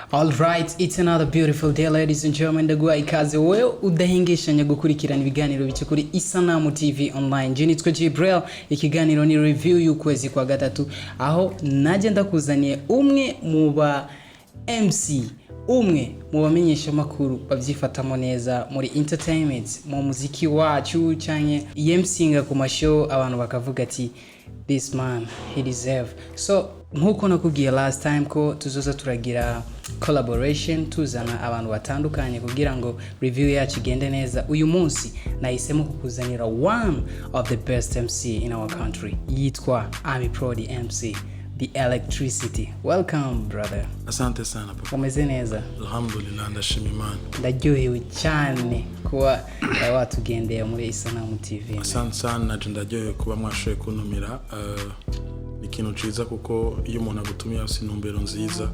Alright, it's another beautiful day, ladies and gentlemen. Ndaguha ikaze wewe udahengeshanya gukurikirana ibiganiro bice kuri Isanamu TV Online. Je nitwa Jibril, ikiganiro ni review y'ukwezi kwa gatatu, aho najye ndakuzaniye umwe mu ba MC, umwe mu bamenyesha makuru babyifatamo neza muri entertainment, mu muziki wacu, cyane yemsinga ku mashow, abantu bakavuga ati "This man, he deserve." So nkuko nakubwiye last time ko tuzoza turagira collaboration, tuzana abantu batandukanye kugira ngo review yacu igende neza, uyu munsi nahisemo kukuzanira one of the best MC in our country, yitwa Ami Pro the MC, the electricity. Welcome, brother. Asante sana, papa. Umeze neza? Alhamdulillah, ndashima Imana. Ndaryohewe cyane kuba watugendeye muri Isanamu TV. Asante sana, naje ndaryohewe kuba mwashoboye kuntumira. Ni ikintu ciza kuko iyo umuntu agutumiye afise intumbero nziza,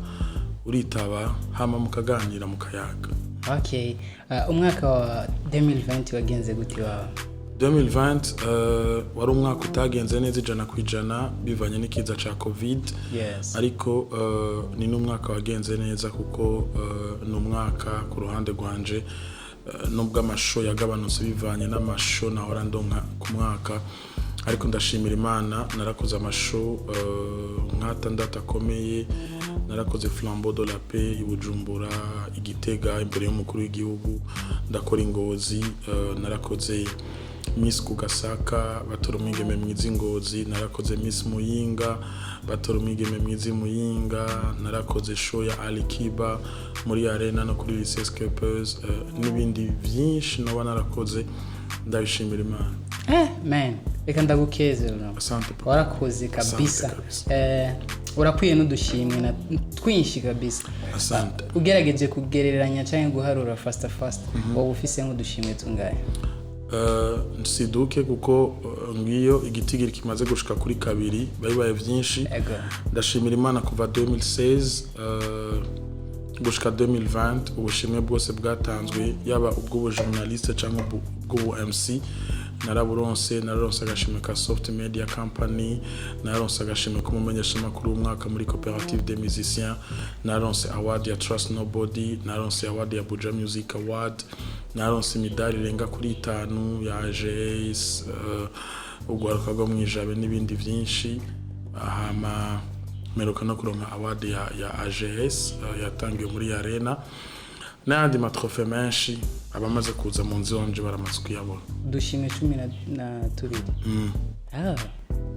uritaba hama mukaganira, mukayaga. Okay, umwaka wa 2020 wagenze gute wawe? 2020 wari umwaka utagenze neza 100% bivanye n'ikiza ca Covid. Ariko ni n'umwaka wagenze neza kuko ni umwaka ku ruhande rwanje, nubwo amashow yagabanutse bivanye n'amashow nahora ndonka ku mwaka, ariko ndashimira Imana, narakoze amashow nk'atandatu akomeye. Narakoze Flambeau de la Paix i Bujumbura, i Gitega imbere y'umukuru w'igihugu, ndakora i Ngozi, narakoze Miss Kugasaka, batora umwigeme mwiza i Ngozi, narakoze Miss Muyinga, batora umwigeme mwiza i Muyinga, narakoze show ya Ali Kiba muri Arena no kuri Lycée Scapers, n'ibindi byinshi noba narakoze, ndabishimira Imana. Man, reka ndagukeze bro. Asante, papa. Warakoze kabisa. Asante kabisa. Urakwiye n'udushimwe na twinshi kabisa. Asante. Ugerageje kugereranya cyangwa guharura fast fast, wowe ufise nk'udushimwe tungahe? Siduke kuko ngiyo igitigiri kimaze gushika kuri kabiri bibaye byinshi. Ndashimira Imana, kuva 2016 gushika 2020, ubushimwe bwose bwatanzwe, yaba ubw'ubujournaliste cyangwa ubw'ubu MC, naraburonse. Nararonse agashimwe ka Soft Media Company, nararonse agashimwe k'umumenyeshamakuru w'umwaka muri Coopérative des Musiciens, nararonse award ya Trust Nobody, nararonse award ya Buja Music Award, nararonse imidari irenga kuri itanu ya AGS, urwaruka rwo mwijabe n'ibindi byinshi. Hama mperuka no kuronka award ya AGS, yatangiwe muri Arena, n'ayandi matrophées menshi. Abamaze kuza mu nzu wanje baramaze kuyabona. Udushimwe 12. Ah,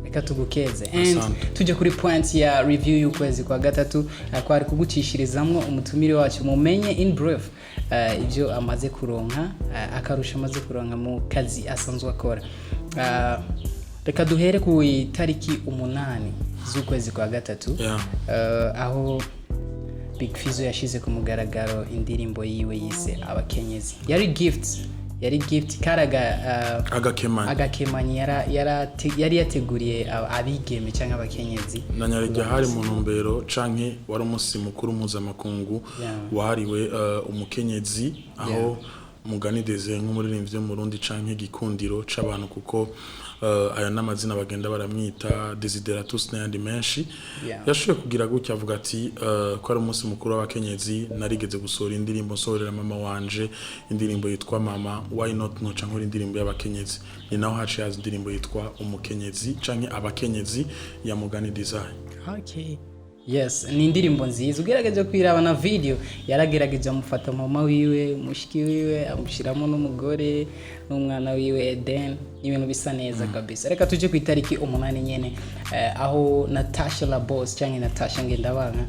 reka tugukeze and Asante. tujye kuri point ya review y'ukwezi kwa gatatu. Kwari kugucishirizamwo umutumire wacu, mumenye in brief ibyo amaze kuronka, akarusho amaze kuronka mu kazi asanzwe akora. Reka duhere ku itariki 8 z'ukwezi kwa gatatu, aho Big Fizzo yashize ku mugaragaro indirimbo yiwe yise Abakenyezi. Yari gift, yari gift karaga Agakemanyi. Agakemanyi yari yateguriye abigeme cyangwa abakenyezi. Na nyarijya hari mu ntumbero canke wari umunsi mukuru mpuzamakungu wahariwe umukenyezi, aho Mugani Desire nk'umuririmbyi wo mu Burundi canke igikundiro c'abantu, kuko aya n'amazina bagenda baramwita, Desideratus n'ayandi menshi, yashoboye kugira gutya avuga ati ko ari umunsi mukuru w'abakenyezi, narigeze gusohora indirimbo nsohorera mama wanje, indirimbo yitwa Mama, why not noca nkora indirimbo y'abakenyezi? Ni naho haciye haza indirimbo yitwa Umukenyezi canke Abakenyezi ya Mugani Desire. Okay. Yes, ni indirimbo nziza ugerageje kwiraba na video. Yaragerageje amufata mama wiwe, mushiki wiwe, amushyiramo n'umugore n'umwana wiwe Eden. Ibintu bisa neza kabisa. Reka tujye ku itariki 8 nyene, aho Natasha La Boss cyangwa Natasha Ngendabanka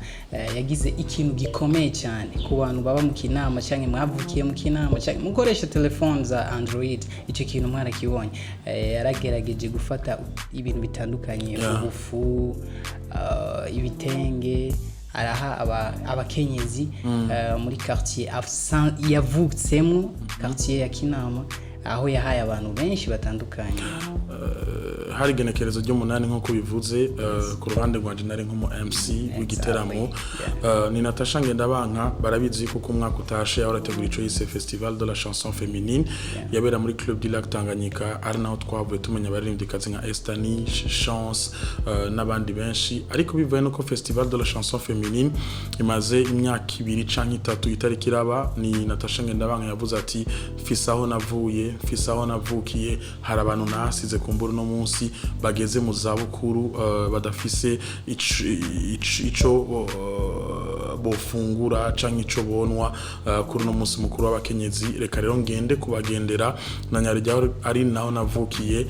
yagize ikintu gikomeye cyane ku bantu baba mu Kinama cyangwa mwavukiye mu Kinama cyangwa mukoresha telefone za Android. Icyo kintu mwarakibonye. Yaragerageje gufata ibintu bitandukanye, ubufu, ibitenge, araha abakenyezi muri quartier yavutsemo, quartier ya Kinama, aho yahaye abantu benshi batandukanye. Hari igenekerezo ry'umunani nk'uko bivuze. Ku ruhande rwanje nari nk'umu MC w'igiteramo. Ni Natasha Ngendabanka. Barabizi kuko umwaka utashe aho arategura ico yise Festival de la Chanson Féminine, yabera muri Club du Lac Tanganyika, ari naho twavuye tumenya abaririmbikazi nka Estani Chance n'abandi benshi. Ariko bivuye nuko Festival de la Chanson Féminine imaze imyaka 2 canke 3 itariki iraba, ni Natasha Ngendabanka yavuze ati: "Mfise aho navuye, mfise aho navukiye, hari abantu nasize kumbura uno munsi bageze mu zabukuru, badafise ico bofungura canke ico bonwa kuri uno munsi mukuru w'abakenyezi. Reka rero ngende kubagendera na Nyarijya, ari naho navukiye."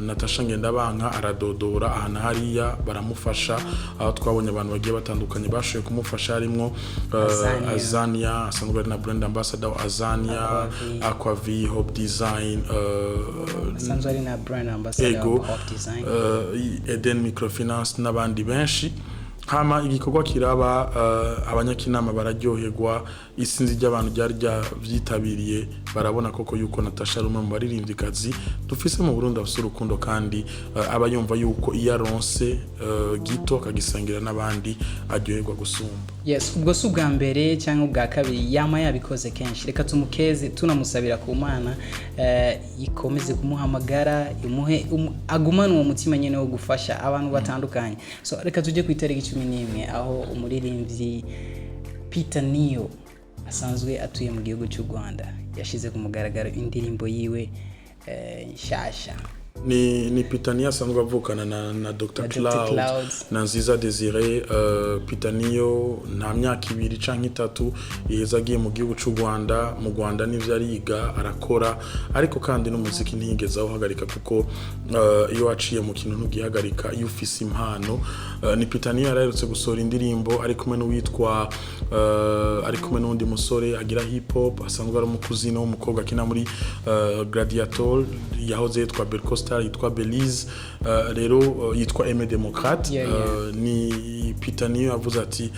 Natasha Ngendabanka aradodora aha na hariya, baramufasha, aho twabonye abantu bagiye batandukanye bashoboye kumufasha, harimwo Azania. Azania, asanzwe ari na brand ambassador wa Azania. Aquavi. Aquavi, Hope Design, asanzwe ari na brand ambassador Ego. wa Hope Design. Eden Microfinance n'abandi benshi. Hama igikorwa kiraba, abanyakinama bararyoherwa, isinzi ry'abantu ryari ryavyitabiriye barabona koko yuko Natasha ari umwe mu baririmvyikazi dufise mu Burundi afise urukundo, kandi aba yumva yuko iyo aronse gito akagisangira n'abandi aryoherwa gusumba. Yes, ubwo si ubwa mbere cyangwa ubwa kabiri, yama yabikoze kenshi. Reka tumukeze, tunamusabira ku Mana ikomeze kumuhamagara, imuhe agumane uwo mutima nyine wo gufasha abantu batandukanye. So reka tujye ku itariki 11, aho umuririmbyi Peter Niyo asanzwe atuye mu gihugu cy'u Rwanda yashyize ku mugaragaro indirimbo yiwe nshasha. Ni Pitaniyo asanzwe avukana na Dr. Na Dr. Cloud, Cloud. Na Nziza Desire. Pitaniyo nta myaka 2 canke 3 iheza agiye mu gihugu cy'u Rwanda. Mu Rwanda n'ivyo ariga, arakora, ariko kandi n'umuziki ntiyigeze awuhagarika, kuko iyo waciye mu kintu ntugihagarika iyo ufise impano. Ni Pitaniyo yaraherutse gusohora indirimbo ari kumwe n'uwitwa ari kumwe n'undi musore agira hip hop, asanzwe ari umukuzino w'umukobwa akina muri Gladiator yahoze yitwa Berco Star, yitwa Belize. Rero yitwa Aime Democrate. Ni Peter niyo yavuze ati: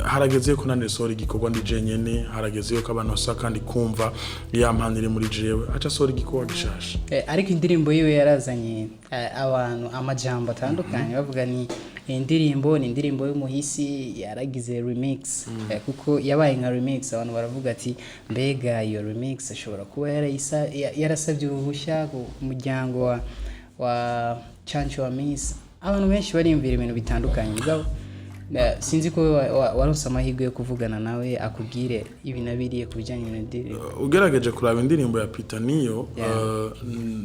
"Harageze ko nande sohora igikorwa ndi jenyene, harageze ko abantu basa kandi kumva ya mpano iri muri jewe." Aca asohora igikorwa gishasha. Ariko indirimbo yiwe yarazanye abantu amajambo atandukanye, bavuga ni indirimbo, ni indirimbo y'umuhisi yaragize remix, kuko yabaye nka remix. Abantu baravuga ati: "Mbega iyo remix ashobora kuba yarasabye uruhushya ku muryango wa Chancho wa Miss?" Abantu benshi bariyumvira ibintu bitandukanye. Mugabo sinzi ko waronse amahirwe yo kuvugana nawe akubwire ibi na biriya ku bijyanye n'indirimbo. Ugerageje kuraba indirimbo ya Peter Niyo,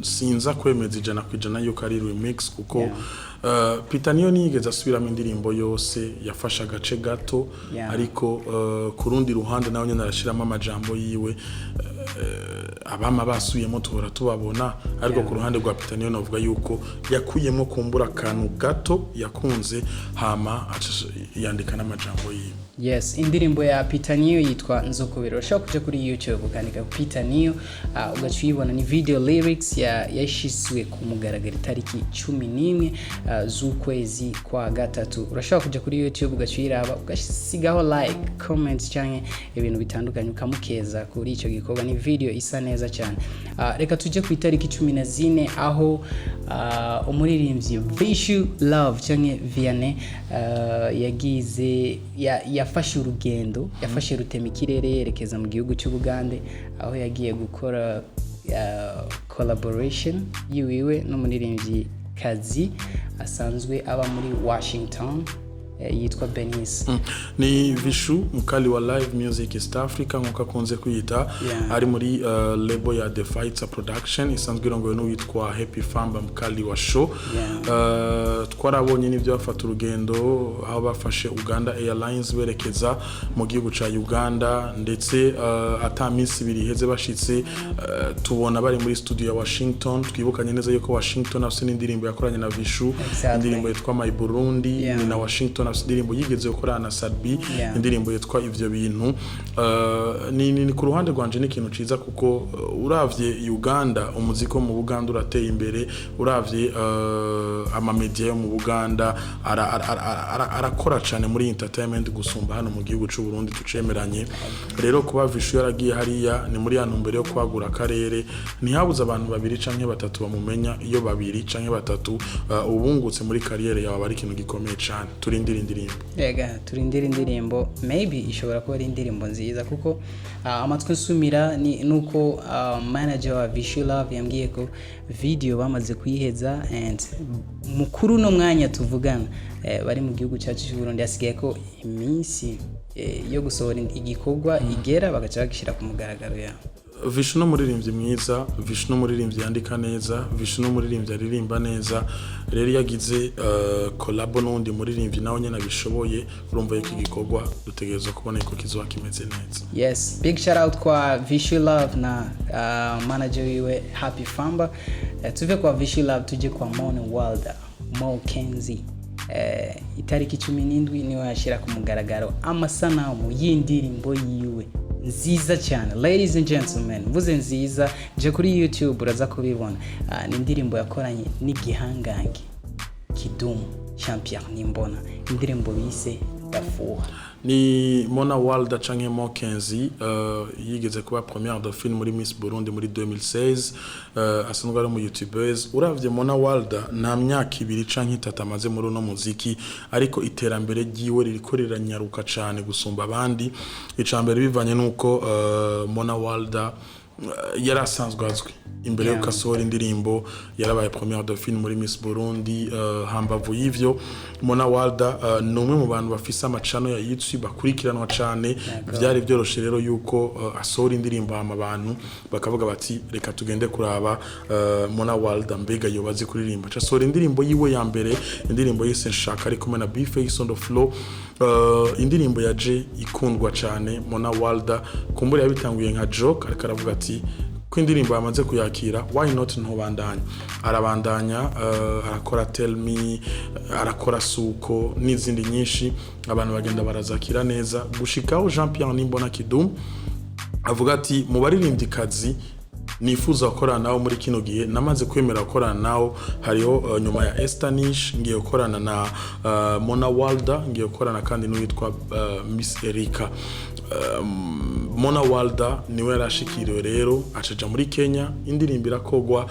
sinza kwemeza 100% yuko ari remix, kuko Peter Niyo ntiyigeze asubiramo indirimbo yose, yafashe agace gato. Ariko ku rundi ruhande nawe nyine arashyiramo amajambo yiwe. Abama basubiyemo tuhora tubabona, ariko ku ruhande rwa Peter Niyo navuga yuko yakuyemo kumbura akantu gato yakunze, hama aca yandika n'amajambo yiwe. Yes, indirimbo ya Peter Niyo yitwa Nzokubiro. Ushobora kuja kuri YouTube ukandika Peter Niyo, ugaca uyibona. Ni video lyrics yashizwe ku mugaragaro itariki 11 z'ukwezi kwa gatatu. Urashobora kuja kuri YouTube ugaca uyiraba, ugasigaho like, comment canke ibintu bitandukanye, ukamukeza kuri icyo gikorwa. Ni video isa neza cyane. Reka tujye ku itariki 14, aho umuririmbyi Vishu Love canke Vianney yagize yafashe urugendo, yafashe rutemikirere yerekeza mu gihugu cy'Ubugande, aho yagiye gukora collaboration yiwiwe n'umuririmbyi kazi asanzwe aba muri Washington, yitwa Benice. Ni Vishu mukali wa live music East Africa nkuko akunze kwiyita, ari muri label ya The Fighter Production isanzwe irongowe n'uwitwa Happy Famba mukali wa show. Twarabonye n'ibyo bafata urugendo, aho bafashe Uganda Airlines berekeza mu gihugu ca Uganda, ndetse ata minsi 2 iheze bashitse, tubona bari muri studio ya Washington. Twibukanye neza yuko Washington afise n'indirimbo yakoranye na Vishu, indirimbo yitwa My Burundi. Ni na Washington. afite indirimbo yigeze gukorana na Sat-B, indirimbo yitwa "Ivyo Bintu". Ni ku ruhande rwanje ni ikintu ciza, kuko uravye Uganda, umuziki wo mu Buganda urateye imbere. Uravye amamedia yo mu Buganda arakora cane muri entertainment gusumba hano mu gihugu c'u Burundi, tucemeranye. Rero kuba Vishu yaragiye hariya ni muri ya ntumbero yo kwagura akarere. Ntihabuze abantu babiri canke batatu bamumenya. Iyo babiri canke batatu ubungutse muri carrière yawe, aba ari ikintu gikomeye cane. Turindire indirimbo. Ega, turindire indirimbo. Maybe ishobora kuba ari indirimbo nziza, kuko amatwi nsumira ni nuko manager wa Vishu Love yambwiye ko video bamaze kuyiheza, and mukuru no mwanya tuvugana bari mu gihugu cyacu cy'u Burundi. Hasigaye ko iminsi yo gusohora igikorwa igera, bagaca bagishyira ku mugaragaro ya. Vishu ni umuririmbyi mwiza, Vishu ni umuririmbyi yandika neza, Vishu ni umuririmbyi aririmba neza. Rero iyo agize collabo n'uwundi muririmbyi nawe nyine abishoboye, urumva yuko igikorwa dutegerezwa kubona yuko kizoba kimeze neza. Yes, big shout out kwa Vishu Love na manager wiwe Happy Famba. Tuve kwa Vishu Love tuje kwa Mona Walda, Mo Kenzie. Itariki 17 niwe yashyira ku mugaragaro amasanamu y'indirimbo yiwe nziza cyane. Ladies and gentlemen, mvuze nziza, je kuri YouTube uraza kubibona. Ni indirimbo yakoranye n'igihangange Kidumu Champion Nimbona, indirimbo bise "Ndafuha". Ni Mona Walda canke Mo Kenzi, yigeze kuba première dauphine muri Miss Burundi muri 2016, asanzwe ari mu YouTubers. Uravye Mona Walda, nta myaka 2 canke 3 amaze muri uno muziki, ariko iterambere ryiwe ririko riranyaruka cane gusumba abandi. Icambere bivanye nuko Mona Walda yari asanzwe azwi imbere yuko asohora indirimbo, yarabaye première dauphine muri Miss Burundi. Hambavu y'ivyo, Mona Walda ni umwe mu bantu bafise amacano ya YouTube bakurikiranwa cane. Vyari vyoroshe rero yuko asohora indirimbo, hama abantu bakavuga bati: "Reka tugende kuraba Mona Walda, mbega yoba azi kuririmba?" Aca asohora indirimbo yiwe ya mbere, indirimbo yise "Nshaka", ari kumwe na B-Face on the floor. Indirimbo yaje ikundwa cane. Mona Walda kumbura yabitanguye nka joke, ariko aravuga ati ko indirimbo yamaze kuyakira, why not ntobandanya? Arabandanya, arakora "Tell Me", arakora "Suko" n'izindi nyinshi, abantu bagenda barazakira neza, gushikaho Jean Pierre Nimbona Kidum avuga ati: "Mu baririmbyikazi nifuza gukorana nawe muri kino gihe, namaze kwemera gukorana nawe, hariho nyuma ya Esther Nish ngiye gukorana na Mona Walda, ngiye gukorana kandi n'uwitwa Miss Erika." Mona Walda niwe yarashikiriwe rero, acaja muri Kenya, indirimbo irakogwa,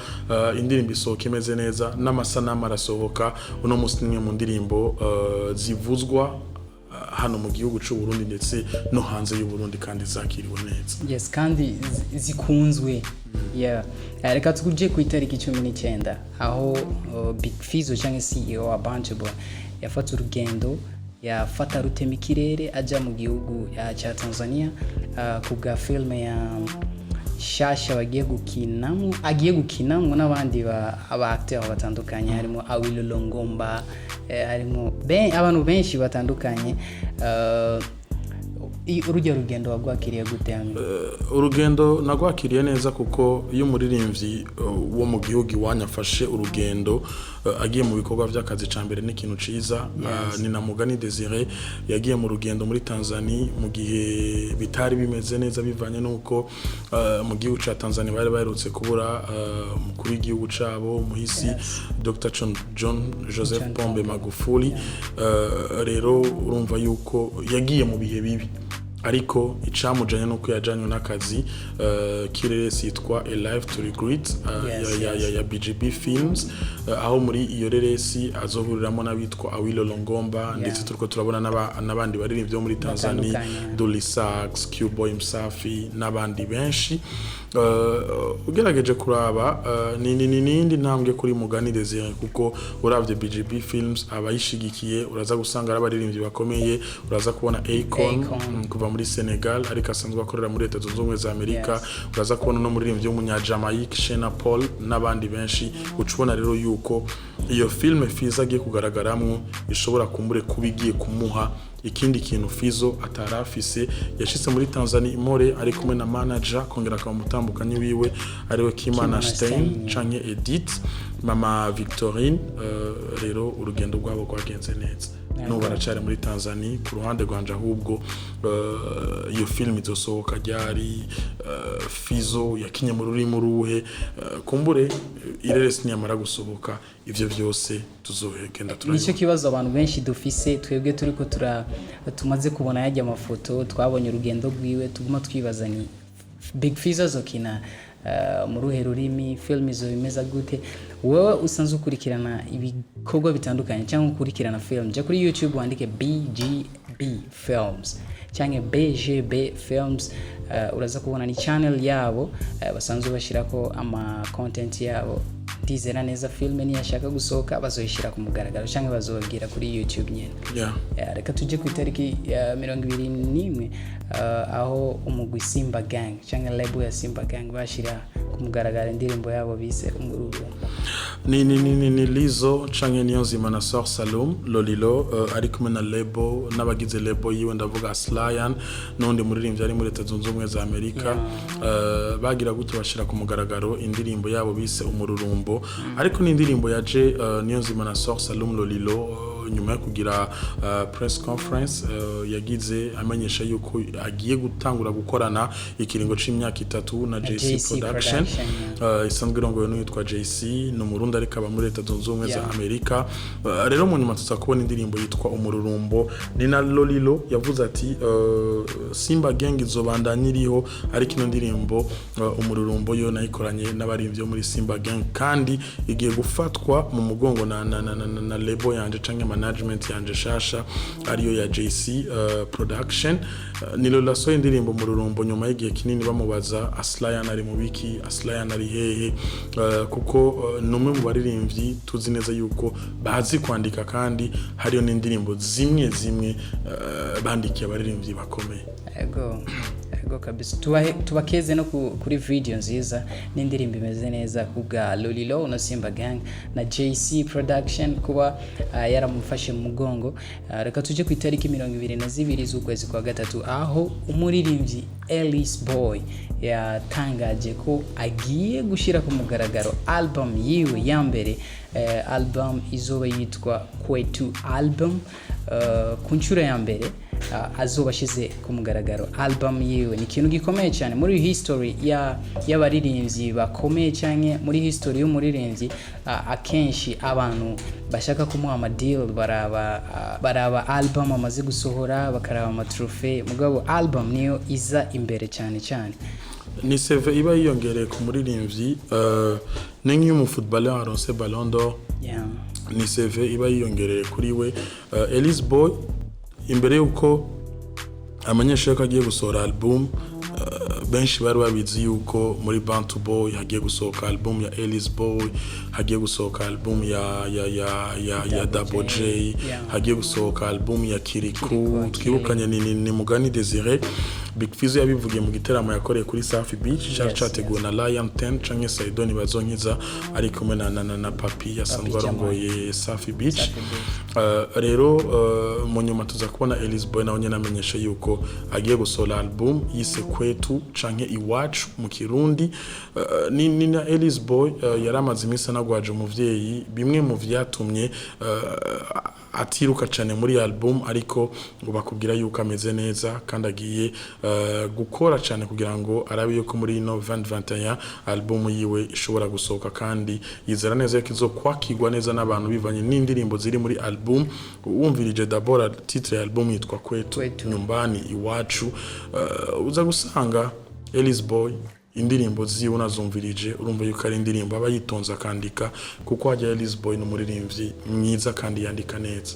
indirimbo isohoka imeze neza, n'amasanamu arasohoka. Uno musi nimwe mu ndirimbo zivuzwa hano mu gihugu c'u Burundi ndetse no hanze y'u Burundi, kandi zakiriwe neza. Yes, kandi zikunzwe, yeah. Reka tuje ku itariki 19, aho Big Fizzo cyangwa CEO wa Banjable yafata urugendo, yafata rutema ikirere, aja mu gihugu cya Tanzania ku bwa filime ya shasha bagiye gukinamo, agiye gukinamo n'abandi aba acteur batandukanye, harimo Awilo Longomba, harimo abantu benshi batandukanye. Urujya rugendo wagwakiriye gute, Ami? Urugendo nagwakiriye neza, kuko iyo umuririmbyi wo mu gihugu iwanyu afashe urugendo agiye mu bikorwa by'akazi, ca mbere ni ikintu ciza. Ni na Mugani Desire yagiye mu rugendo muri Tanzania mu gihe bitari bimeze neza, bivanye n'uko mu gihugu ca Tanzania bari baherutse kubura umukuru w'igihugu cabo muhisi Dr John Joseph John Pombe Pombe. Magufuli. Rero urumva yuko yagiye mu bihe bibi, ariko icamujanye nuko yajanywe n'akazi kireresi yitwa A Life to Regret, ya BGB Films, aho muri iyo reresi azohuriramo n'abitwa Awilo Longomba, ndetse turiko turabona n'abandi baririmbyi bo muri Tanzania, Batandukanye. Dully Sax, Q-Boy Msafi n'abandi benshi. Ugerageje kuraba, ni nindi ntambwe kuri Mugani Desire, kuko uravye BGB Films abayishigikiye, uraza gusanga ari abaririmbyi bakomeye. Uraza kubona Akon, Akon. Kuva muri Senegal ariko asanzwe akorera muri Leta Zunze Ubumwe za Amerika. Yes. Uraza kubona no muririmbyi w'umunyajamaïque Shena Paul n'abandi benshi. Uca ubona rero yuko iyo filme Fizo agiye kugaragaramwo ishobora kumbure kuba igiye kumuha ikindi kintu Fizo atari afise. Yashitse muri Tanzania imore ari kumwe na manager, kongera akaba umutambukanyi wiwe ariwe Kimana Kimana Stein Stein, canke Edith. Mama Victorine. Rero urugendo rwabo rwagenze neza, n'ubu baracari muri Tanzania. Ku ruhande rwanje ahubwo, iyo film izosohoka ryari? Fizo yakinye mu rurimi uruhe? Kumbure ireresi niyamara gusohoka, ivyo vyose tuzohegenda Nicyo turabibona. kibazo abantu benshi dufise twebwe turiko tumaze kubona yajya amafoto, twabonye urugendo rwiwe, tuguma twibaza ni Big Fizzo azokina mu ruhe rurimi, film izo bimeze gute? Wowe usanzwe ukurikirana ibikorwa bitandukanye cyangwa ukurikirana film, jya kuri YouTube wandike BGB Films cyangwa BGB Films, uraza kubona ni channel yabo basanzwe bashyirako ama content yabo. Ndizera neza filime niyashaka gusohoka bazoyishyira ku mugaragaro cyangwa bazobabwira kuri YouTube nyine. Ya, reka tujye ku itariki ya 21, aho umugwi Simba Gang cyangwa label ya Simba Gang bashyira ku mugaragaro indirimbo yabo bise Umururumbo. Ni Lizo canke Niyonzima na Sor Salum Lolilo, ari kumwe na label n'abagize label yiwe, ndavuga Slayan n'undi muririmbyi ari muri Leta Zunze Ubumwe za Amerika. Bagira gutyo bashira ku mugaragaro indirimbo yabo bise Umururumbo, ariko ni indirimbo yaje Niyonzima na Sor Salum Lolilo nyuma yo kugira press conference yagize amenyesha yuko agiye gutangura gukorana ikiringo c'imyaka 3 na JC JC Production, Production, yeah. Isanzwe irongowe n'uwitwa JC, ni Umurundi ariko aba muri Leta Zunze Ubumwe za Amerika. Rero mu nyuma tuza kubona indirimbo yitwa Umururumbo. Ni na Lolilo yavuze ati Simba Gang izobandanya iriho, ariko ino ndirimbo Umururumbo yo nayikoranye n'abaririmbyi bo muri Simba Gang, kandi igiye gufatwa mu mugongo na label yanje canke management yanje shasha, ariyo ya JC Production. Ni Lolilo asohoye indirimbo Umururumbo nyuma y'igihe kinini bamubaza Aslayan ari mu biki, Aslayan ari hehe, kuko ni umwe mu baririmbyi tuzi neza yuko bazi kwandika, kandi hariyo n'indirimbo zimwe zimwe bandikiye abaririmbyi bakomeye. Ego kabisa. Tubakeze no kuri video nziza n'indirimbo imeze neza kubwa Lolilo na Simba Gang na JC Production kuba yaramufashe mu mugongo. Reka tujye ku itariki 22 z'ukwezi kwa gatatu, aho umuririmbyi Ellis Boy yatangaje ko agiye gushyira ku mugaragaro album yiwe ya mbere, album izoba yitwa Kwetu Album. Ku nshuro ya mbere azoba ashyize ku mugaragaro album yiwe. Ni ikintu gikomeye cyane muri history y'abaririmbyi bakomeye cyane, muri history y'umuririmbyi. Akenshi abantu bashaka kumuha amadeal baraba album amaze gusohora, bakaraba amatrophée, mugabo album niyo iza imbere cyane cyane. Ni CV iba yiyongereye ku muririmbyi, ni nk'iyo umufootballeur aronse Ballon d'Or. Ni CV iba yiyongereye kuri we. Elise Boy, imbere y'uko amenyesha ko agiye gusohora album, benshi bari babizi yuko muri Bantu Boy hagiye gusohoka album ya Elise Boy, hagiye gusohoka album ya Double J, hagiye gusohoka album ya Kiriku. Kiriku. Twibukanye ni Mugani Desire, Big Fizzo yabivugiye mu giteramo yakoreye kuri Safi Beach cyari cyateguwe na Lion 10 canke Saidoni Bazonkiza, ari kumwe na Papi asanzwe Jamal. arongoye Safi Beach. Safi Beach. Rero mu nyuma tuza kubona Elise Boy nawe nyene amenyesha yuko agiye gusohora album yise Kwetu canke Iwacu mu Kirundi. Ni na Elise Boy yari amaze iminsi anagwaje umuvyeyi, bimwe mu vyatumye atiruka cane muri album, ariko ngo bakubwira yuko ameze neza kandi agiye gukora cane kugira ngo arabe yuko muri ino 2021 album yiwe ishobora gusohoka, kandi yizera neza yuko izokwakirwa neza n'abantu bivanye n'indirimbo ziri muri album. Wumvirije d'abord titre ya album yitwa Kwetu, Kwetu. nyumbani iwacu, uza gusanga Elise Boy indirimbo ziwe unazumvirije urumva yuko ari indirimbo aba yitonze akandika, kuko hajya Elise Boy ni umuririmbyi mwiza kandi yandika neza.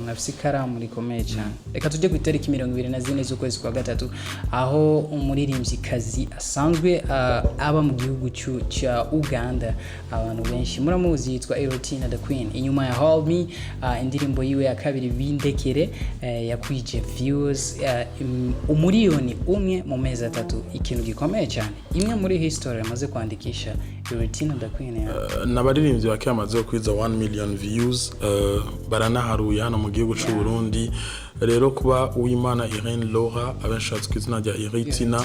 Afise ikaramu rikomeye cyane. Reka tujye ku itariki 24 z'ukwezi kwa gatatu, aho umuririmbyikazi asanzwe aba mu gihugu cya Uganda, abantu benshi muramuzi, yitwa Erotina the Queen. Inyuma ya Hold Me, indirimbo yiwe ya kabiri Bindekere, yakwije views 1 umuriyoni mu mezi 3, ikintu gikomeye cyane, imwe muri history amaze kwandikisha Erotina the Queen ya. N'abaririmbyi bake bamaze kwiza 1 million views, baranaharuye hano mu gihugu cy'u Burundi. Rero kuba Uwimana Irene Laura, abenshi bazi ku izina rya Iritina,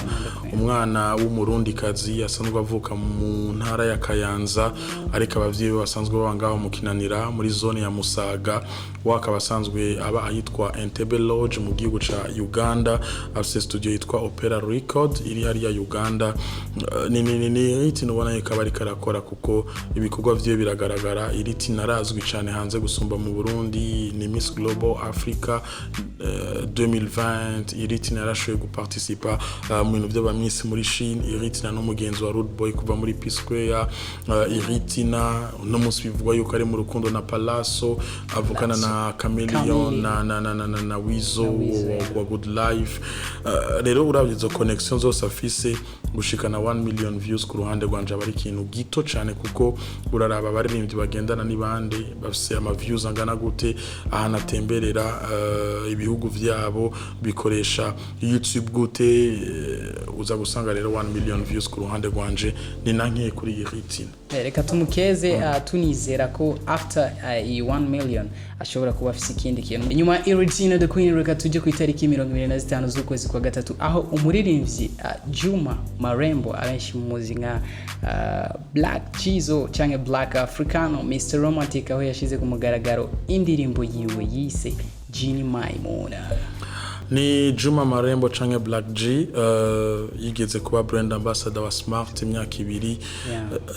umwana w'Umurundikazi asanzwe avuka mu ntara ya Kayanza, ariko abavyeyi be basanzwe baba ngaho mu Kinanira muri zone ya Musaga, we akaba asanzwe aba ahitwa Entebbe Lodge mu gihugu ca Uganda, afise studio yitwa Opera Record iri hariya Uganda. Ni Iritina ubona yuko aba ariko arakora, kuko ibikorwa vyiwe biragaragara. Iritina arazwi cane hanze gusumba mu Burundi. Ni Miss Global Africa 2020. Iritina yarashoboye guparticipa mu bintu vy'aba Miss muri Chine. Iritina n'umugenzi wa Rude Boy kuva muri P Square. Iritina uno munsi bivugwa yuko ari mu rukundo na Palaso, avukana na Chameleon Chameleon. na Wizo, Na Wizo, wa Good Life. Rero uravye izo connection zose afise, gushikana 1 million views ku ruhande rwanje aba ari ikintu gito cane, kuko uraraba abaririmbyi bagendana n'ibande bafise ama views angana gute, ahantu atemberera, ibihugu vyabo bikoresha YouTube gute, uza gusanga rero 1 million views ku ruhande rwanje ni nankiye kuri Iritina. Reka tumukeze, tunizera ko after iyi 1 million ashobora kuba afise ikindi kintu inyuma ya Iritina the Queen. Reka tujye ku itariki 25 z'ukwezi kwa gatatu, aho umuririmbyi Juma Marembo, abenshi muzi nka Black Chizo cyangwa Black Africano, Mr Romantic, aho yashize ku mugaragaro indirimbo yiwe yise Jini Maimuna. Ni Juma Marembo canke Black G, yigeze kuba brand ambassador wa Smart imyaka 2.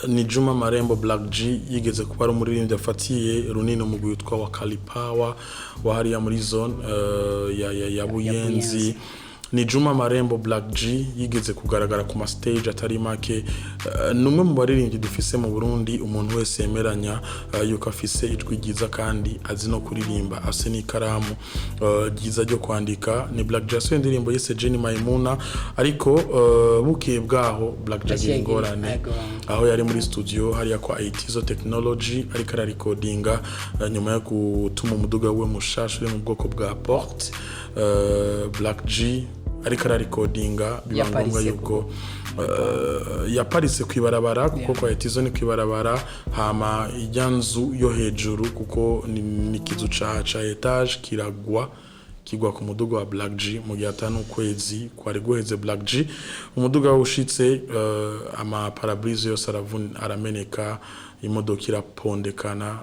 Ni Juma Marembo Black G yigeze kuba ari umuririmbyi afatiye runini umugwi witwa wa Kalipawa wa hariya muri zone ya Buyenzi. Buyenzi. Ni Juma Marembo Black G yigeze kugaragara ku ma stage atari make. Ni umwe mu baririmbyi dufise mu Burundi umuntu wese yemeranya yuko afise ijwi ryiza kandi azi no kuririmba, afise n'ikaramu ryiza ryo kwandika. Ni Black G yasohoye indirimbo yise Jenny Maimuna, ariko bukeye bwaho Black G agira Yaciye agira ingorane aho yari muri studio hariya kwa Itizo Technology ariko ararikodinga, nyuma yo gutuma umuduga we mushasha uri mu bwoko bwa Port, Black G ariko ararikodinga biba ngombwa Yaparitse yuko yaparitse kwibarabara, kuko kwa Itizo ni kwibarabara, hama ijya nzu yo hejuru, kuko ni ikizu ca étage, kiragwa, kigwa ku muduga wa Black G mu gihe atanu ukwezi kwari guheze. Black G umuduga ushitse, ama pare-brise yose arameneka, imodoka irapondekana.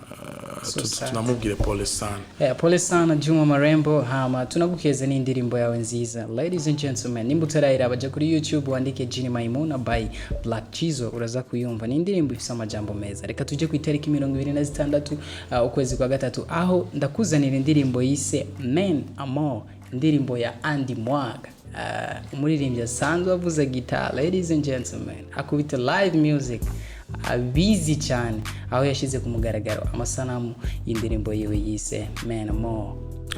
So sad. Tunamubwire pole sana. Yeah, pole sana Juma Marembo, hama tunagukeze n'indirimbo yawe nziza. Ladies and gentlemen, nimba utarayiraba, jya kuri YouTube wandike Jini Maimuna by Black Chizo, uraza kuyumva. Ni indirimbo ifise amajambo meza. Reka tujye ku itariki 26 ukwezi kwa gatatu, aho ndakuzanira indirimbo yise Men Amor, indirimbo ya Andy Mwag, umuririmbyi asanzwe avuza guitar. Ladies and gentlemen, akubita live music abizi cyane, aho yashyize ku mugaragaro amasanamu y'indirimbo yiwe yise Man More.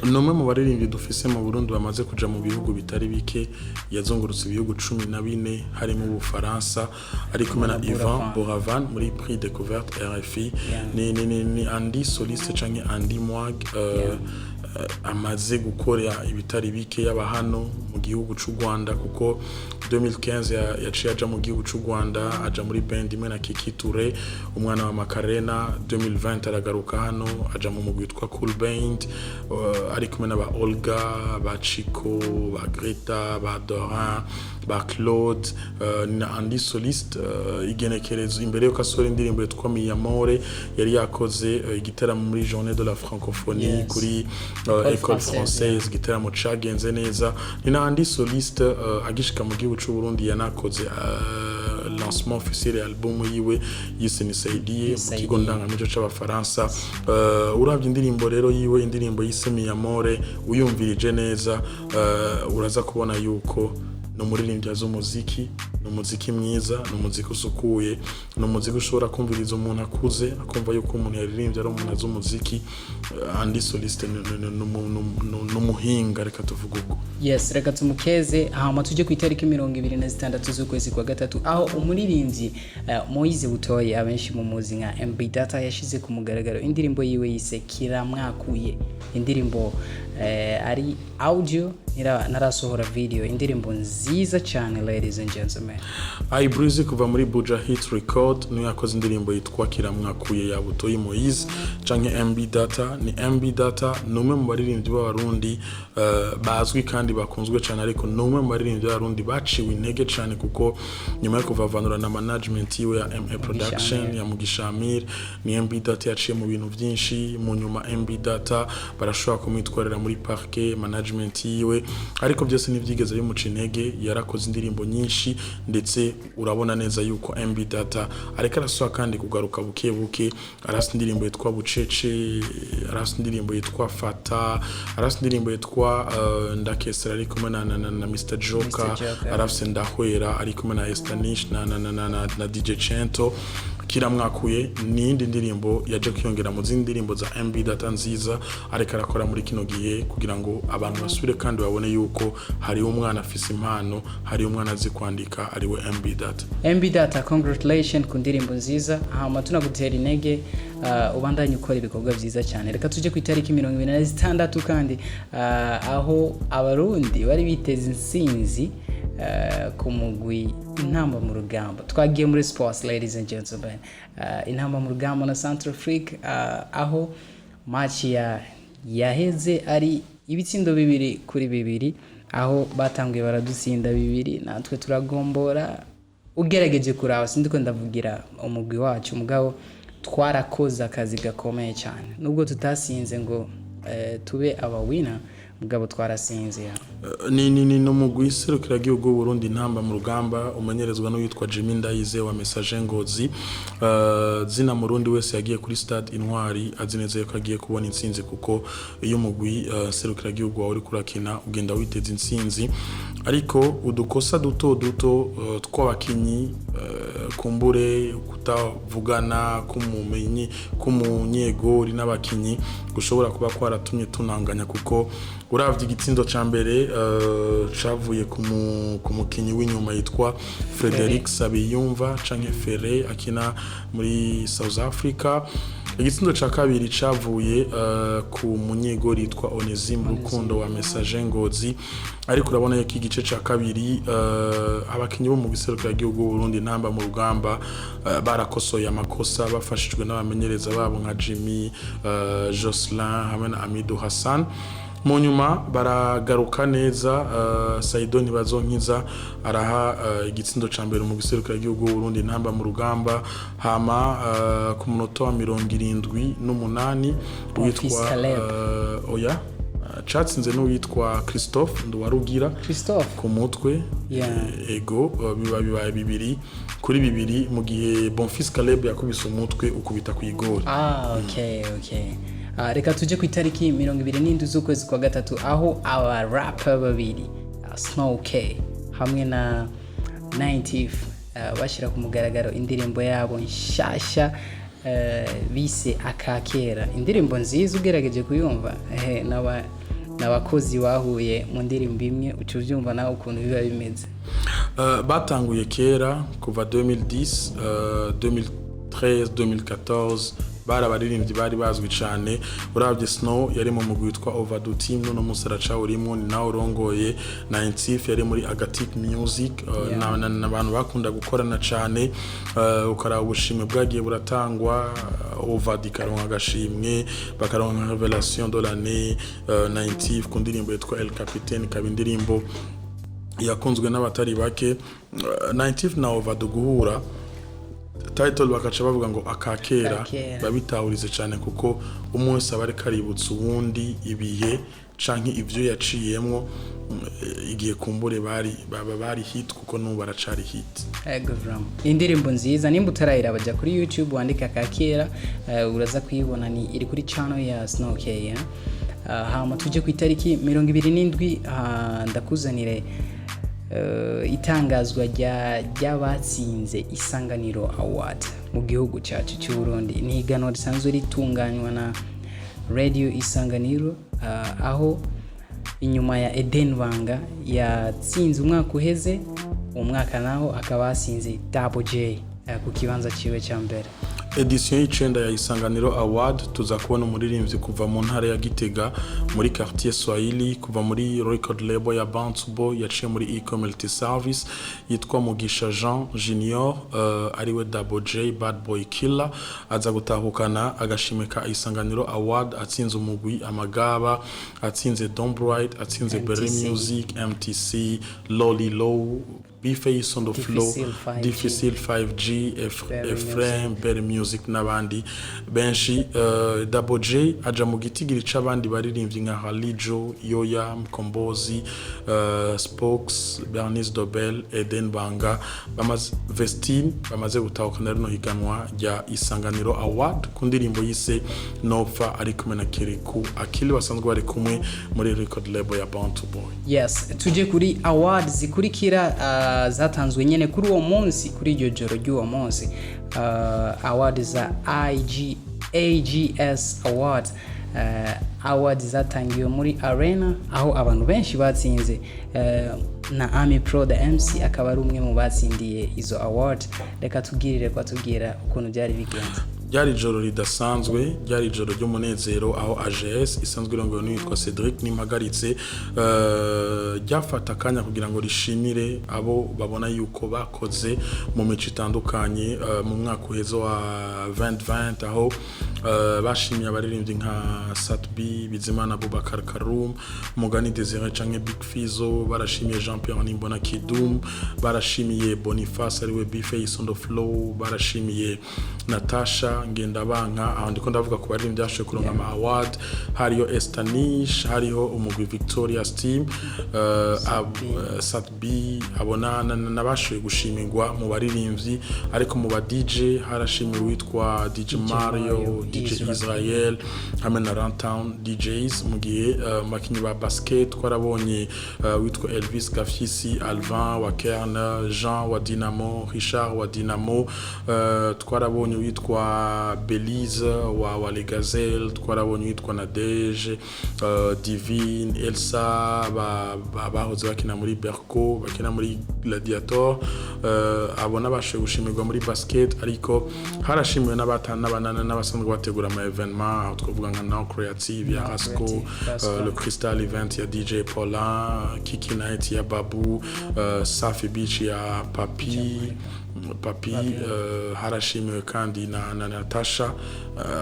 Ni umwe mu baririmbyi dufise mu Burundi bamaze kuja mu bihugu bitari bike, yazungurutse ibihugu 14 harimo Ubufaransa, ari kumwe na Ivan Buravan. Buravan muri Prix Découverte RFI. Ni Andy Soliste canke Andy Mwag, amaze gukora ibitari bike, yaba hano mu gihugu c'u Rwanda, kuko 2015 yaciye aja mu gihugu c'u Rwanda, aja muri band imwe na Kiki Touré, umwana wa Macarena. 2020 aragaruka hano, aja mu mugwi witwa Cool Band, ari kumwe n'aba Olga, ba Chico, ba Greta, ba Dorin, ba Claude. Na Andy Soliste, igenekerezo imbere yuko asohora indirimbo yitwa Miyamore, yari yakoze igiteramo muri Journée de la Francophonie kuri École École Française, Française, igiteramo cagenze neza. Ni na Andy Soliste, agishika mu gihugu c'u Burundi yanakoze lancement officiel ya album yiwe yise Nisaidie mu Nisaidie. kigo ndangamico c'Abafaransa. Uravye indirimbo rero yiwe, indirimbo yise Miyamore, uyumvirije neza, uraza kubona yuko ni umuririmbyi azi umuziki, ni umuziki mwiza, ni umuziki usukuye, ni umuziki ushobora kumviriza umuntu akuze akumva yuko umuntu yaririmbye ari umuntu azi umuziki. Andy Soliste ni umuhinga, reka tuvuge uko. Yes, reka tumukeze, hama tujye ku itariki 26 z'ukwezi kwa gatatu, aho umuririmbyi Moise Butoyi, abenshi mumuzi nka MB Data, yashize ku mugaragaro indirimbo yiwe yise Kiramwakuye, indirimbo Ari audio, ntarasohora video. Indirimbo nziza cyane, ladies and gentlemen. Ibreezy kuva muri Buja Hit Record niwe yakoze indirimbo yitwa Kiramwakuye ya Butoyi Moise canke MB Data. Ni MB Data, ni umwe mu baririmbyi b'Abarundi bazwi kandi bakunzwe cyane, ariko ni umwe mu baririmbyi b'Abarundi baciwe intege cyane, kuko nyuma yo kuvavanura na management yiwe ya MA Production ya Mugisha Amir, ni MB Data yaciye mu bintu byinshi. Mu nyuma MB Data barashobora kumwitwarira muri parquet management yiwe, ariko byose ntibyigeze bimuca intege. Yarakoze indirimbo nyinshi, ndetse urabona neza yuko MB Data ariko arasohoka kandi kugaruka buke buke. Arasa indirimbo yitwa Bucece, arasa indirimbo yitwa Fata, arasa indirimbo yitwa Ndakesera ari kumwe na Mr Joker. Mr. Joker. Arafise Ndahwera ari kumwe na Estanish na DJ Chento. Kiramwakuye ni iyindi ndirimbo yaje kwiyongera mu zindi ndirimbo za MB Data nziza ariko arakora muri kino gihe, kugira ngo abantu basubire kandi babone yuko hariho umwana afise impano, hariho umwana azi kwandika, ariwe MB Data. MB Data, congratulation ku ndirimbo nziza. Hama tunagutera intege, ubandanye ukora ibikorwa byiza cyane. Reka tujye ku itariki 26 kandi, aho Abarundi bari biteze intsinzi ku mugwi Intamba mu Rugamba. Twagiye muri sports, ladies and gentlemen. Intamba mu Rugamba na Centrafrique, aho match ya yaheze ari ibitsindo 2-2, aho batanguye baradutsinda bibiri, natwe turagombora. Ugerageje kuraba, sindiko ndavugira umugwi wacu, mugabo twarakoze akazi gakomeye cyane, nubwo tutasinze ngo tube abawina, mugabo twarasinze. Ni umugwi serukiragihugu w'Uburundi Intamba mu Rugamba, umenyerezwa n'uwitwa Jimmy Ndayize wa Messager Ngozi. Zina Murundi wese yagiye kuri stade Intwari azi neza yuko agiye kubona intsinzi, kuko iyo umugwi serukiragihugu wawe uriko urakina ugenda witeza intsinzi. Ariko udukosa duto duto tw'abakinyi, kumbure kutavugana k'umumenyi k'umunyegori n'abakinyi gushobora kuba kwaratumye tunanganya, kuko uravye igitsindo ca mbere cavuye ku mukinyi w'inyuma yitwa Frederic Sabiyumva canke Ferre akina muri South Africa. Igitsindo ca kabiri cavuye ku munyegori yitwa Onesime Rukundo wa Messager Ngozi. Ariko urabona yuko igice ca kabiri abakinyi bo mu gihugu Burundi Intamba mu Rugamba barakosoye amakosa, bafashijwe n'abamenyereza babo nka Jimmy, Jocelyn hamwe na Amidou Hassan. Mu nyuma baragaruka neza, Saido Ntibazonkiza araha igitsindo ca mbere mu gihugu Burundi Intamba mu Rugamba. Hama ku munota wa 78 Bonfils witwa Caleb. Oya, catsinze n'uwitwa Christophe Nduwarugira Christophe ku mutwe. Ego, biba bibaye 2-2, mu gihe Bonfils Caleb yakubise umutwe ukubita ku igori. Ah, okay. Reka tujye ku itariki 27 z'ukwezi kwa gatatu, aho aba rapper babiri, Snow K hamwe na 90 bashyira ku mugaragaro indirimbo yabo nshasha bise Akakera. Indirimbo nziza, ugerageje kuyumva, n'abakozi bahuye mu ndirimbo imwe, uca ubyumva nawe ukuntu biba bimeze. Batanguye kera, kuva 2010, 2013, 2014, bari abaririmbyi bari bazwi cyane. Urabye Snow yari mu mugwi witwa Overdue Team, none munsi aracawurimo, ni nawe urongoye. Na Intif yari muri Agatic Music, n'abantu bakunda gukorana cyane. Ukaraba ubushimwe bwagiye buratangwa, Overdue ikaronka agashimwe, bakaronka Révélation de l'année, na Intif ku ndirimbo yitwa El Capitaine, ikaba indirimbo yakunzwe n'abatari bake. Ninety na Overdue guhura title bakaca bavuga ngo Akakera, Akakera. Babitahurize cyane, kuko umwe wese aba ariko aributsa uwundi ibihe canke ivyo yaciyemwo, igihe kumbure bari baba bari hit, kuko n'ubu baracari hit. Ego vraiment. Ni indirimbo nziza, nimba utarayiraba jya kuri YouTube wandike Akakera, uraza kuyibona, ni iri kuri channel ya Snow K. Hama tujye ku itariki 27, ndakuzanire itangazwa ry'abatsinze Isanganiro Award mu gihugu cyacu cy'u Burundi. Ni higanwa risanzwe ritunganywa na Radio Isanganiro, aho inyuma ya Eden Banga yatsinze umwaka uheze, uwo mwaka naho akaba yasinze Double J ku kibanza ciwe cya mbere. Édition y'icenda ya Isanganiro Award, tuza kubona umuririmbyi kuva mu ntara ya Gitega muri quartier Swahili, kuva muri record label ya Bantubo, yaciye muri e-community service, yitwa Mugisha Jean Junior, ariwe Double J Bad Boy Killer, aza gutahukana agashimwe ka Isanganiro Award, atsinze umugwi Amagaba, atsinze Don Bright, atsinze Berry MTC. Music, MTC, Lolly Low, B-Face on the Floor, Difficile 5G. Difficile 5G, Berry. Ephraim, Berry Music n'abandi benshi. Double J aja mu gitigiri c'abandi baririmbyi nka Halijo, Yoya, Mkombozi, Spokes, Bernice Dobel, Eden Banga, bamaze Vestine, bamaze gutahukana rino higanwa rya Isanganiro Award ku ndirimbo yise Nopfa, ari kumwe na Kiriku Akili, basanzwe bari kumwe muri record label ya Bantu Boy. Yes, tujye kuri award zikurikira, zatanzwe nyine kuri uwo munsi, kuri iryo joro ry'uwo munsi, award za IG AGS Awards, awards zatangiwe muri arena, aho abantu benshi batsinze, na Ami Pro the MC akaba ari umwe mu batsindiye izo award. Reka tubwirire ko atubwira ukuntu byari bigenze. Ryari ijoro ridasanzwe, ryari ijoro ry'umunezero, aho AGS isanzwe irongowe n'uwitwa Cedric Nimpagaritse, ryafata akanya kugira ngo rishimire abo babona yuko bakoze mu mico itandukanye, mu mwaka uheze wa 2020, aho bashimiye abaririmbyi nka Satbi, Bizimana Abubakar Karum, Mugani Desire canke Big Fizzo, barashimiye Jean Pierre Nimbona Kidum, barashimiye Boniface ariwe B-Face on the Flow, barashimiye Natasha Ngendabanka. Aho ndiko ndavuga ku baririmbyi bashoboye kuronka ama award. Hariyo Estanish, hariho umugwi Victoria's Team, Sat B, abo nabashoboye gushimirwa mu baririmbyi. Ariko mu ba DJ harashimiwe uwitwa DJ Mario, Mario, DJ Israel. Israel hamwe na Runtown DJs. Mu gihe mu bakinyi ba basket twarabonye witwa Elvis Gafisi, Alvin wa Kern, Jean wa Dynamo, Richard wa Dynamo, twarabonye witwa Belize wa Les Gazelles, twarabonye witwa Nadege, Divine Elsa, bahoze bakina muri Berco, bakina muri Gladiator, abo n'abashoboye gushimirwa muri basket. Ariko harashimiwe n'abasanzwe bategura ama événement, aho twavuga nka Now Creative ya Now Rasco, Creative, Rasco. Le Crystal Event ya DJ Paulin, Kiki Night ya Babu, Safi Beach ya Papi, harashimiwe kandi na Natasha,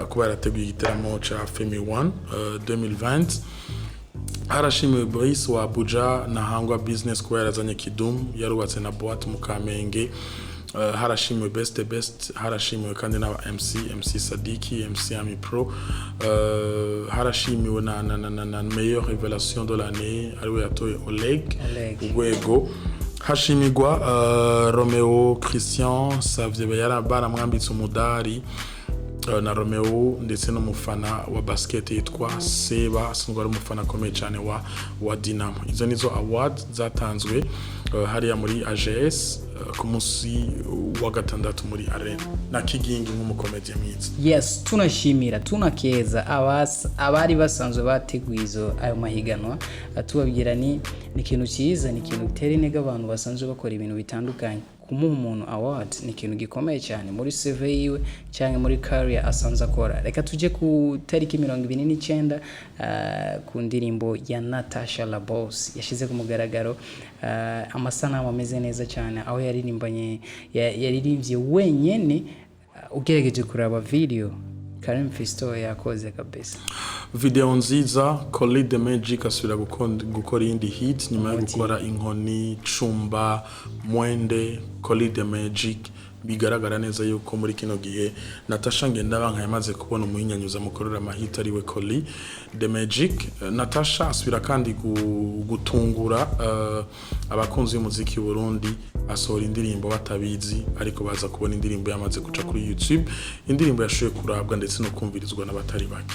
kuba yarateguye igiteramo ca Femi One 2020. Harashimiwe Brice wa Abuja na Hangwa Business kuba yarazanye Kidum, yarubatse na boîte mu Kamenge. Harashimiwe Best Best, harashimiwe kandi n'aba MC, MC Sadiki, MC Ami Pro, harashimiwe na meilleure révélation de l'année ariwe yatoye Oleg. Oleg. Urwego hashimirwa Romeo Christian Savye, baramwambitse umudari, na Romeo ndetse n'umufana wa basket yitwa Seba, asanzwe ari umufana akomeye cyane wa Dinamo. Izo nizo award zatanzwe hariya muri AGS, ku munsi wa gatandatu muri arena, na Kigingi nk'umukomediye mwiza. Yes, tunashimira, tunakeza abari basanzwe bateguye izo ayo mahiganwa. Tubabwira ni ikintu cyiza, ni ikintu gitera intege abantu basanzwe bakora ibintu bitandukanye. Kumuha umuntu award ni ikintu gikomeye cyane muri CV yiwe cyangwa muri career asanzwe akora. Reka tujye ku tariki 29, ku ndirimbo ya Natasha Labos yashyize ku mugaragaro, amasanamu ameze neza cyane, aho yaririmbanye, yaririmbye wenyene. Ugerageje kuraba video, Karim Fisto yakoze kabisa. Video nziza. Collie the Magic asubira gukora iyindi hit nyuma yo gukora Inkoni, Cumba, Mwende. Collie the Magic, bigaragara neza yuko muri kino gihe Natasha Ngendabanka yamaze kubona umuhinyanyuza mukorera amahit, ariwe Collie the Magic. Natasha asubira kandi gutungura abakunzi b'umuziki w'u Burundi, asohora indirimbo batabizi, ariko baza kubona indirimbo yamaze guca kuri YouTube, indirimbo yashoboye kurabwa ndetse no kumvirizwa n'abatari bake.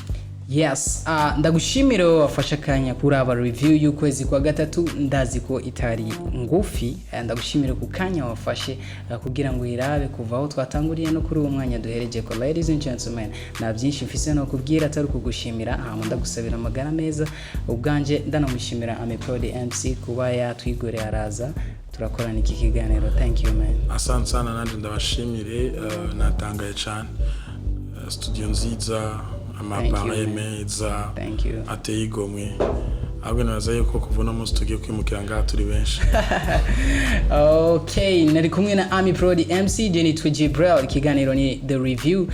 Yes, ndagushimira wowe wafashe akanya kuraba review y'ukwezi kwa gatatu. Ndazi ko itari ngufi. Ndagushimira ku kanya wafashe, kugira ngo uyirabe kuva aho twatanguriye no kuri uwo mwanya duhereje ko. Ladies and gentlemen, nta byinshi mfise no kubwira atari ukugushimira, hama ndagusabira amagara meza. Ubwanje ndanamushimira Amepro MC kuba yatwigoreye araza turakorana iki kiganiro. Thank you, man. Asante sana, nanjye ndabashimire, natangaye cyane. Studio nziza, Thank you, ama appareil man. meza Thank you. ateye igomwe. Ahubwo nibaza yuko kuva uno munsi tugiye kwimukira ngaha turi benshi. Okay, nari kumwe na Ami Pro the MC, je nitwa Jibril. Ikiganiro ni The Review,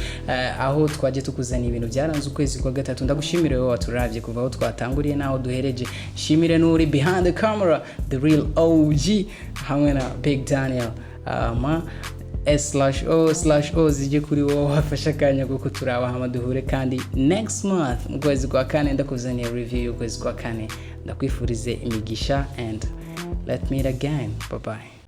aho twaje tukuzana ibintu byaranze ukwezi kwa gatatu. Ndagushimire wowe waturavye kuva aho twatanguriye n'aho duhereje. Shimire n'uri behind the camera, the real OG, hamwe na Big Daniel. Ma S/O/O zijye kuri wowe wafashe akanya ko kuturaba. Hama duhure kandi next month mu kwezi kwa kane, ndakuzaniye review y'ukwezi kwa kane. Ndakwifurize imigisha and let meet again. Bye bye.